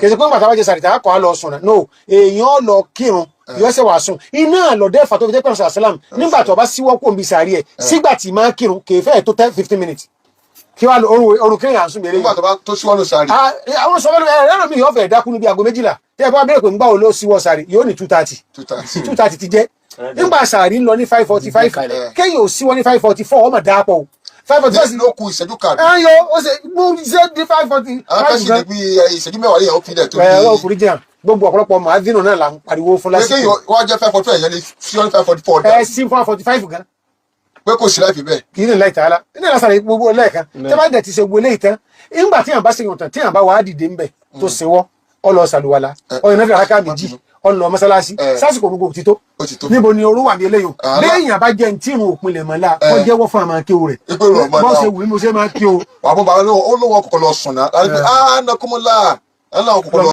Kì í ṣe pé ńgbà tá a bá jẹ sàárì tá a kọ́ á lọ sùn náà. No, èèyàn lọ kírun, yóò ṣe wàá sùn. Iná lọ́dẹ́ fà tó fi jẹ́ pẹ̀lú sàlám nígbà tó bá síwọ́ kó nbí sàárì ẹ̀ sígbà tí máa kírun kì í fẹ́ tó 10-15 minutes. Kí wàá lọ orun kéèyàn à ń sùn bèrè yìí. Nígbà tó bá tó síwọ́nù sàárì. Ah, àwọn sọ fẹ́ẹ́ ẹ̀rọ mi yóò fẹ́ dákú níbi aago 12. Tẹ́ ẹ bá bẹ̀rẹ̀ pé ńgbà wo ló síwọ́ sàárì, yóò ní 2:30. 2:30. 2:30 ti jẹ́ nígbà sàárì ń lọ ní 5:45. Kéèyàn ò síwọ́ ní 5:44, ọmọ dáàpọ̀ o, 5:45. Ní ló ku ìṣẹ́jú kan. Ẹ yọ ó ṣe mú ṣe di 5:40. Àwọn kan sì ní bí ìṣẹ́jú 10 lèèyàn ó fi dẹ̀ tó. Ẹ ọlọ́run forí jìnnà gbogbo ọ̀pọ̀lọpọ̀ màádínù náà là ń pariwo fún pé lásìkò. Kéèyàn wá jẹ́ 5:42, ẹ̀yẹn ní sí 5:44. Ẹ sí 4:45 gan. Pé kò sí láì fi bẹ́ẹ̀. Kì í ní láì tààlà ní ìlàsàlẹ̀ gbogbo lẹ́ẹ̀kan tí a bá dẹ̀ ti ṣe gbogbo eléyìí tán, nígbà tí yàn bá ṣe yàn tán, tí yàn bá wàá dìde ńbẹ̀ tó ṣèwọ́, ọlọ ṣàlùwàlà, ọyàn náà fi àràkà méjì, ọlọ mọ́sálásí sásìkò gbogbo òtítọ́. Ó ti tó. Níbo ni oró wà ní eléyìí o? Àlá. Léèyàn bá jẹ́ ntí ìrun òpin lè mọ́ la, kọ́ jẹ́wọ́ fún àmà kéwù rẹ̀. Ipe ìrun ọmọ bọ́ náà. ṣe wù mí mo ṣe máa kí o. Wà á bọ́ bá ó lóun kọ̀kọ́ lọ sùn náà. Láti pé ah nàkúmọ́lá ẹ̀ làwọn kọ̀kọ́ lọ.